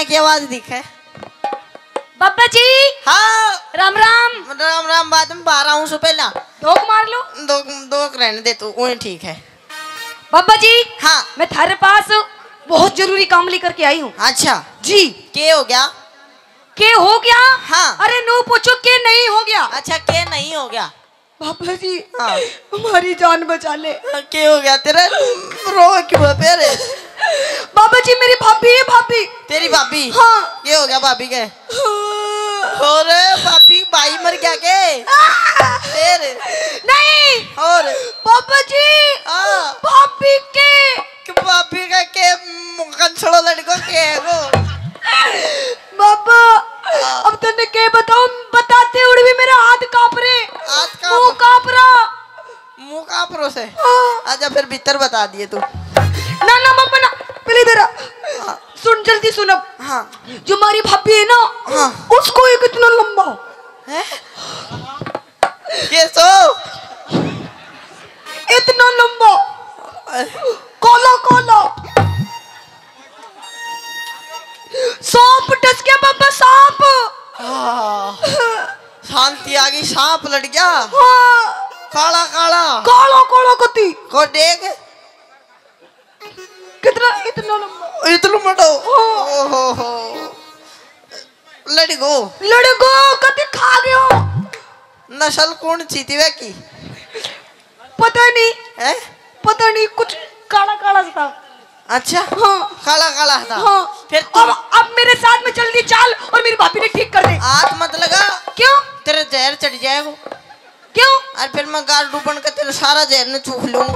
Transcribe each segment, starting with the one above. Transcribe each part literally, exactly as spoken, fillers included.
की आवाज दिखे। बाबा जी। हाँ। राम राम। राम राम, बाद में बाहर आऊं सु पहला। धोक मार लो। दो, दो रहने दे तू, वही ठीक है। बाबा जी। हाँ। मैं थारे पास बहुत जरूरी काम लेकर के आई हूँ। अच्छा। जी। के हो गया? के हो गया? हाँ। अरे नू पूछो के नहीं हो गया। अच्छा, के नहीं हो गया? बाबा जी, हाँ। हमारी जान बचा ले। हाँ, के हो गया तेरे? रो क्यों है फिर? बाबा जी, मेरी भाभी है, भाभी। तेरी भाभी? हाँ। के हो गया भाभी के? हाँ। और भाभी, भाई मर गया के? हाँ। फिर? नहीं। और? बाबा जी, हाँ। भाभी के। कि भाभी का के कंसड़ो लड़को के है वो? बाबा, हाँ। अब तन्ने के बताऊं, बताते उड़ भी मेरा हाथ कांप रहे, हाथ कांप मुंह कांप रहा। मुंह कांप रो से? हाँ। आजा फिर भीतर बता दिए तू। ना, ना, बाबा, ना, पहले इधर आ। हाँ। सुन, जल्दी सुन अब। हाँ। जो हमारी भाभी है ना, हाँ। उसको एक इतना लंबा। हैं? ये सो। इतना लंबा। काला, काला। सांप डस गया बाबा, सांप। हाँ। शांति आ गई, सांप लड़ गया। हाँ। काला काला। काला काला कति। को देख। कितना, इतना लंबा। इतना लंबा। हाँ। ओहो हो। लड़ गो। लड़ गो, कति खा गयो। नस्ल कौन सी थी वे की? पता नहीं। हैं? पता नहीं, कुछ काला काला सा था। अच्छा। हाँ। काला काला था। हाँ। फिर तू अब, अब मेरे साथ में जल्दी चल और मेरी भाभी ने ठीक कर दे। हाथ मत लगा। क्यों? तेरे जहर चढ़ जाएगा। क्यों? और फिर मैं गार डूबन का तेरे सारा जहर ने चूख लूंगा।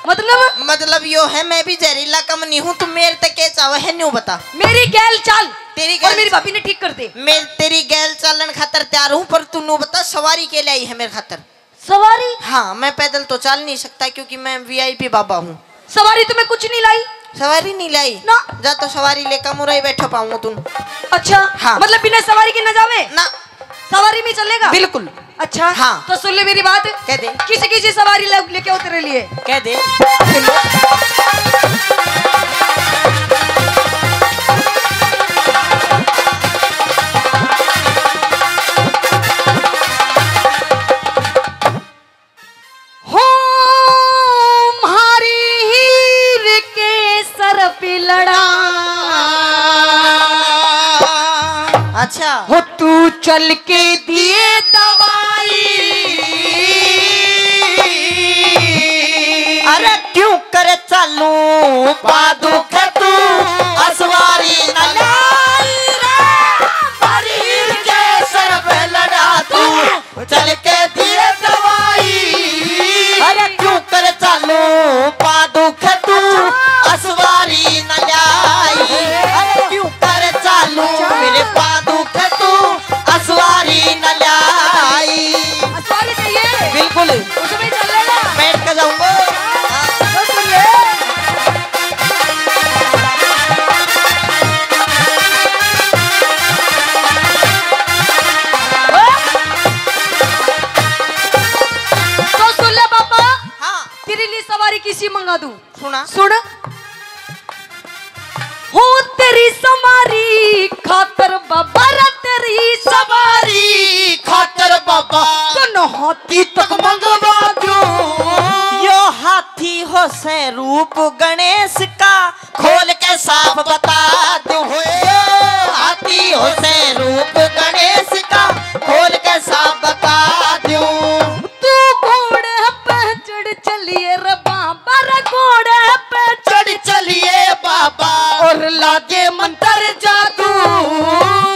मतलब? मतलब यो है, मैं भी जहरीला कम नहीं हूँ, तू मेरे तक के चावे है, न्यू बता। मेरी गैल चल। तेरी और गैल मेरी भाभी ने ठीक कर दे। मैं तेरी गैल चालन खातर तैयार हूँ, पर तू न्यू बता, सवारी के लिए आई है मेरे खातर? सवारी? हाँ, मैं पैदल तो चल नहीं सकता क्योंकि मैं वीआईपी बाबा हूँ। सवारी तो मैं कुछ नहीं लाई। सवारी नहीं लाई? ना। जा तो सवारी लेकर मुरई बैठा पाऊंगा तू। अच्छा। हाँ। मतलब बिना सवारी के ना जावे? ना। सवारी में चलेगा? बिल्कुल। अच्छा। हाँ। तो सुन ले मेरी बात। कह दे। किसी किसी सवारी ले-, लेके आओ तेरे लिए। कह दे। हो म्हारी हीर के सर पे लड़ा। अच्छा। हो तू चल के दिए दवाई। अरे क्यों कर चालू पा दुख तू असवारी न लाई रे। म्हारी हीर के सर पे लड़ा तू। चल के दिए दवाई। अरे क्यों कर चालू पा दुख तू असवारी न लाई। अरे क्यों कर चालू मेरे पा दुख तू असवारी न लाई। असवारी चाहिए? बिल्कुल। उसमें चल लेगा। बैठ के जाऊंगा। हाँ, तो सुन ले। तो सुन ले बाबा, हाँ। तेरे लिए सवारी किसी मंगा दूं? सुना। सुन। हो तेरी सवारी खातर बाबा रे, तेरी सवारी खातर बाबा दोनों हाथी तक मंगवा दूं। यो हाथी हो से रूप गणेश का, खोल के साफ बता दूं। हाथी हो से रूप गणेश का, खोल के साफ बता दूं। तू घोड़े पे चढ़ चलिए रे बाबा रे, घोड़े पे चढ़ चलिए बाबा। और लागे मंत्र जादू।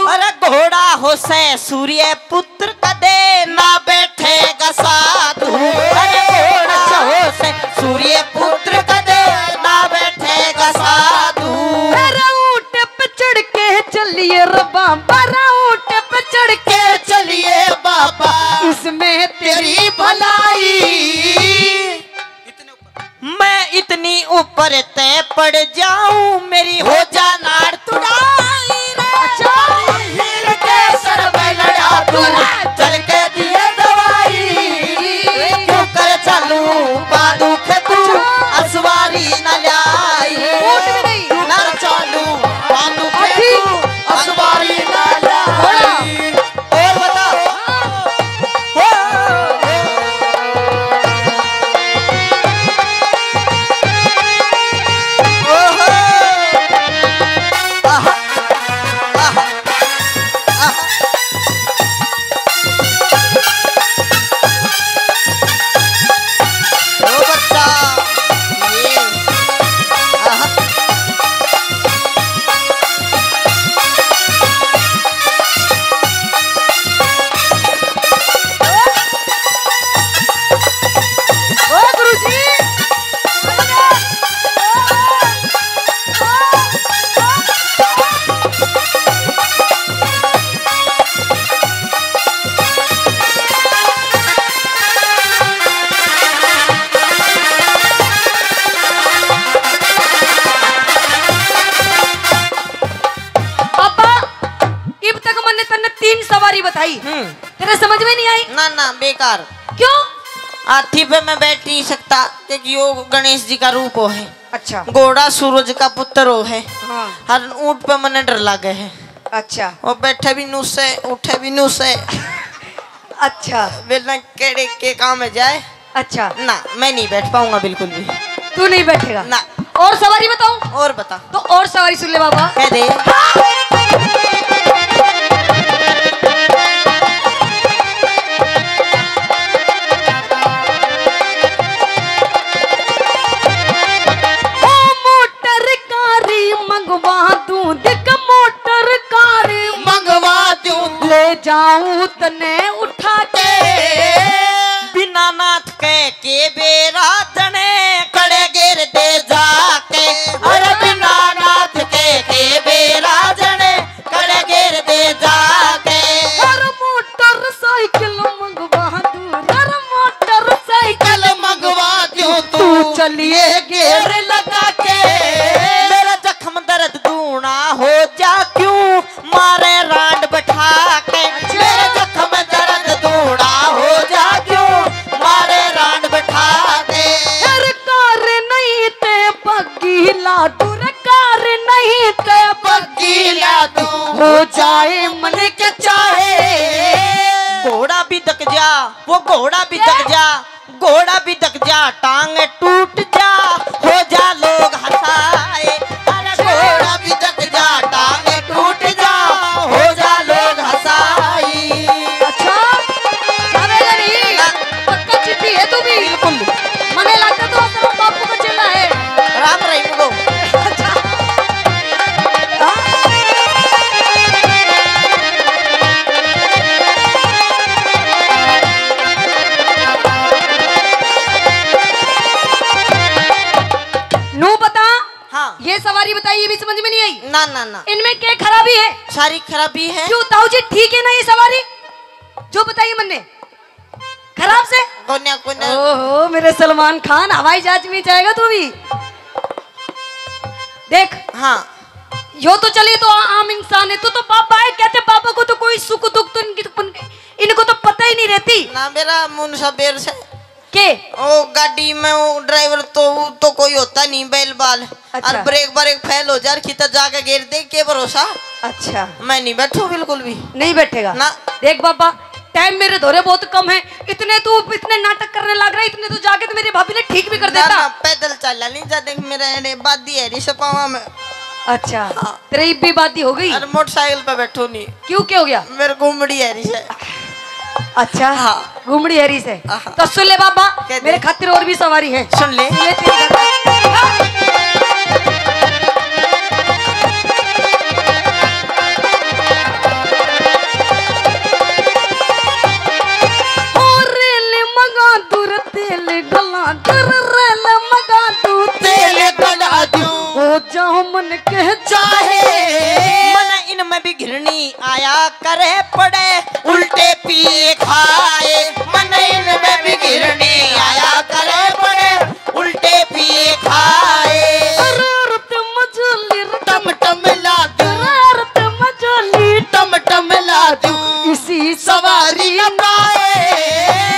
अरे घोड़ा हो से सूर्य पुत्र कदे ना बैठेगा साधु। अरे घोड़ा हो से सूर्य पुत्र कदे ना बैठेगा साधु। अरे ऊंट पे चढ़ के चलिए रे बाबा रे, ऊंट पे चढ़ के चलिए बाबा। इसमें तेरी भलाई। मैं इतनी ऊपर तय पड़ जाऊं, मेरी हो जा नाड़ तुड़ाई रे। अच्छा। हीर के सर पे लड़ा तू, चल के दिए दवाई। क्यों कर चालू पा दुख तू, असवारी न ल्याई। वोट भी नहीं। ना चालू पा दुख तीन सवारी बताई, हम्म। तेरे समझ में नहीं आई? ना, ना, बेकार। क्यों? हाथी पे मैं बैठ नहीं सकता, क्योंकि वो गणेश जी का रूप हो है। अच्छा। घोड़ा सूरज का पुत्र हो है। हाँ। हर ऊंट पे मने डर लागे है। अच्छा। वो बैठे भी नुसे, उठे भी नुसे। अच्छा। बेला केड़े के काम है जाए। अच्छा। ना, मैं नहीं बैठ पाऊंगा बिल्कुल भी। तू नहीं बैठेगा? ना। और सवारी बताऊं? और बता। तो और सवारी सुन ले बाबा। कह दे। ओ मोटर कारी मंगवा दूं, देख मोटर कारी मंगवा दूं, ले जाऊं तने उठा के। बिना नाथ के के बेरा जने कड़े गिर दे जाके। अरे बिना नाथ के के बेरा जने कड़े गिर दे जाके। अरे मोटरसाइकिल मंगवा दूं, अरे मोटरसाइकिल मंगवा दूं, तू चलिए गेर लगा के। मेरा जख्म दर्द दूना हो जा क्यों, मारे रांड बैठा के। अच्छा। मेरे जख्म दर्द दूना हो जा क्यों, मारे रांड बैठा के। अरे कार नहीं ते बग्गी ला दूं, रे कार नहीं ते बग्गी ला दूं, हो जाए मन के चाहे। घोड़ा भी दक जा, वो घोड़ा भी दक जा, घोड़ा भी दक जा, टांग टूट जा, हो जा लोग हंसाए। अरे घोड़ा भी दक जा, टांग टूट जा, हो जा लोग हंसाई। अच्छा, जावेगा नहीं? ना। पक्का चिट्ठी है तू भी? बिल्कुल। मने लगता तो तेरा बापू का चेला है। राम रहीम को। अच्छा। नू बता, हाँ। ये सवारी बताई, ये भी समझ में नहीं आई। ना, ना, ना। इनमें क्या खराबी है? सारी खराबी है। क्यों ताऊ जी, ठीक है ना ये सवारी जो बताई मन्ने? खराब से? कोन्या, कोन्या। ओहो, मेरे सलमान खान, हवाई जहाज में जाएगा तू भी? देख। हाँ। यो तो चलिए तो आ-, आम इंसान है, तू तो बाबा है, कहते बाबा को तो कोई सुख दुख तो इनकी तो, इनको तो पता ही नहीं रहती। ना, मेरा मुन सा बेर से के? ओ गाड़ी में वो ड्राइवर तो, वो तो कोई होता नहीं, बैल बाल। अच्छा। और ब्रेक ब्रेक फेल हो जा, खिता जाके गिर दे, के भरोसा? अच्छा। मैं नहीं बैठू बिल्कुल भी। नहीं बैठेगा? ना। देख बाबा, टाइम मेरे धोरे बहुत कम है, इतने तू इतने नाटक करने लग रहा है, इतने तो जाके तो मेरी भाभी ने ठीक भी कर ना, देता। ना, पैदल चला नहीं जा, देख मेरे एड़े बादी है री सपावा में। अच्छा। हाँ। तेरी इब्बी बादी हो गई? अरे मोटरसाइकिल पे बैठो नहीं। क्यों, क्या हो गया? मेरे घूमड़ी है री से। अच्छा। हाँ। घूमड़ी है री से। हाँ। तो सुन ले बाबा, कह दे। मेरे खातिर और भी सवारी है। सुन ले। सुन ले तेरी बात। और रेल मंगा दूर तेल डला दूर, रेल मंगा दूर तेल डला दूर। हो जाओ मन कह चाहे। मन इनमें भी घिरनी आया करे पड़े, उल्टे पिए खाए। मन इनमें भी घिरनी आया करे पड़े, उल्टे पिए खाए। शरारत मजली टम टम ला दूं, शरारत मजली टम टम ला दूं, इसी सवारी न पाए।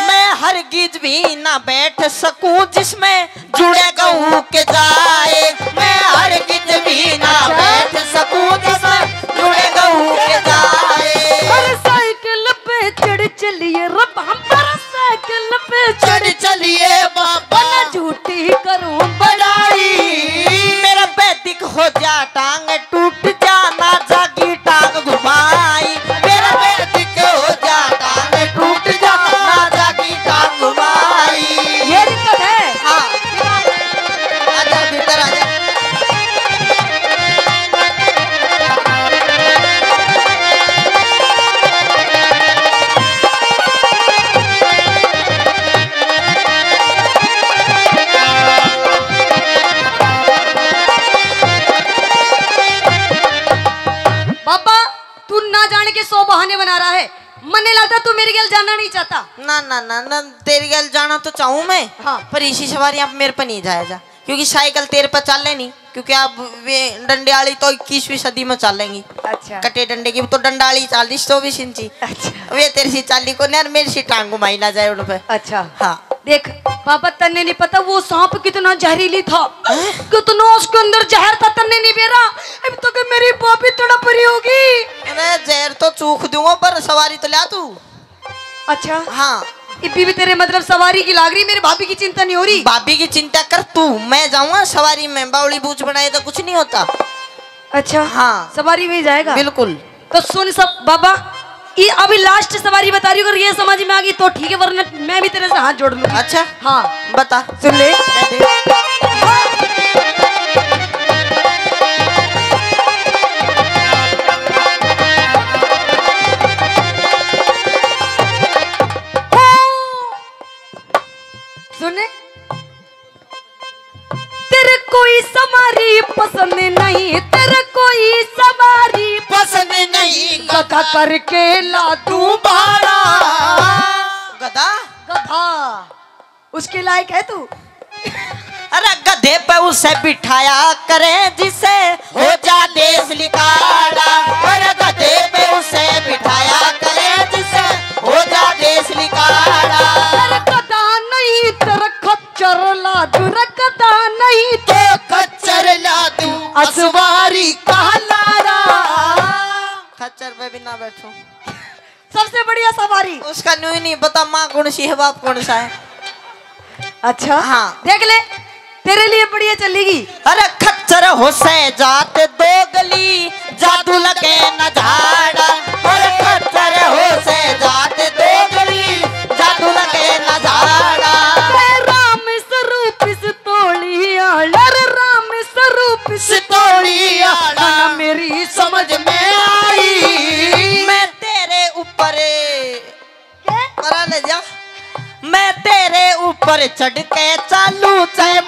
मैं हरगिज भी ना बैठ सकूं जिसमें जुड़े गहूं के जाए। मैं हरगिज भी ना बैठ सकूं जिसमें जुड़े गहूं के जाए। हर साइकिल पे चढ़ चलिए रब, हम पर साइकिल पे चढ़ चढ़ चलिए बाबा। ना झूठी करूं बड़ाई। मेरा वैदिक हो जा टांग टूट जा, ना जागी टांग घुमाई। मेरा वैदिक हो जा टांग टूट जा, ना जागी टांग घुमाई। ये दिक्कत है। हाँ। आजा, भीतर आजा। बाबा, तू ना जाने के सौ बहाने बना रहा है। मन्ने लगता तू मेरे गैल जाना नहीं चाहता। ना, ना, ना, ना, तेरी गैल जाना तो चाहूं मैं, हाँ। पर इसी सवारी आप मेरे पे नहीं जाया जा। क्योंकि साइकिल तेरे पे चाले नहीं, क्योंकि अब वे डंडे वाली तो इक्कीसवीं सदी में चालेंगी। अच्छा। कटे डंडे की तो डंडा वाली चालीस चौबीस इंची। अच्छा। वे तेरे सी चाली को नहीं, मेरी सी टांग घुमाई ना जाए उन पे। अच्छा। हाँ। देख बाबा, तन्ने नहीं पता वो सांप कितना जहरीली था, कितना उसके अंदर जहर था, तन्ने नहीं बेरा। अब तो के मेरी भाभी तड़प रही होगी। अरे जहर तो चूख दूंगा, पर सवारी तो ला तू। अच्छा। हाँ। इब्बी भी तेरे मतलब सवारी की लाग रही, मेरी भाभी की चिंता नहीं हो रही। भाभी की चिंता कर तू, मैं जाऊंगा सवारी में, बावली बूझ बनाए तो कुछ नहीं होता। अच्छा। हाँ। सवारी में ही जाएगा। बिल्कुल। तो सुन सब बाबा, ये अभी लास्ट सवारी बता रही हूँ, अगर ये समझ में आ गई तो ठीक है, वरना मैं भी तेरे से हाथ जोड़ लूंगी। अच्छा। हाँ। बता। सुन ले। सुन। तेरे कोई सवारी पसंद नहीं, तेरे कोई सवारी पसंद नहीं, गधा करके ला दूं भाड़ा। गधा? गधा। उसके लायक है तू? अरे गधे पे उसे बिठाया करे जिसे हो जा देश लिकाड़ा। अरे गधे पे उसे बिठाया करे जिसे हो जा देश लिकाड़ा। अरे गधा नहीं तेरा खच्चर ला दूं, रे गधा नहीं तो खच्चर ला दूं, असवारी का लाड़ा। खच्चर पे भी ना बैठूं। सबसे बढ़िया सवारी। उसका न्यू ही नहीं पता माँ कौन सी है, बाप कौन सा है। अच्छा। हाँ। देख ले, तेरे लिए बढ़िया चलेगी। अरे खच्चर हो से जात दो गली, जादू लगे न झाड़ा। अरे खच्चर हो से जात दो गली, जादू लगे न झाड़ा। अरे राम स्वरूप इस तोली आला, अरे राम स्वरूप इस तोली आला, ना मेरी समझ में आई। मैं तेरे ऊपर परा ले जा। मैं तेरे ऊपर चढ़ के चालू, चाहे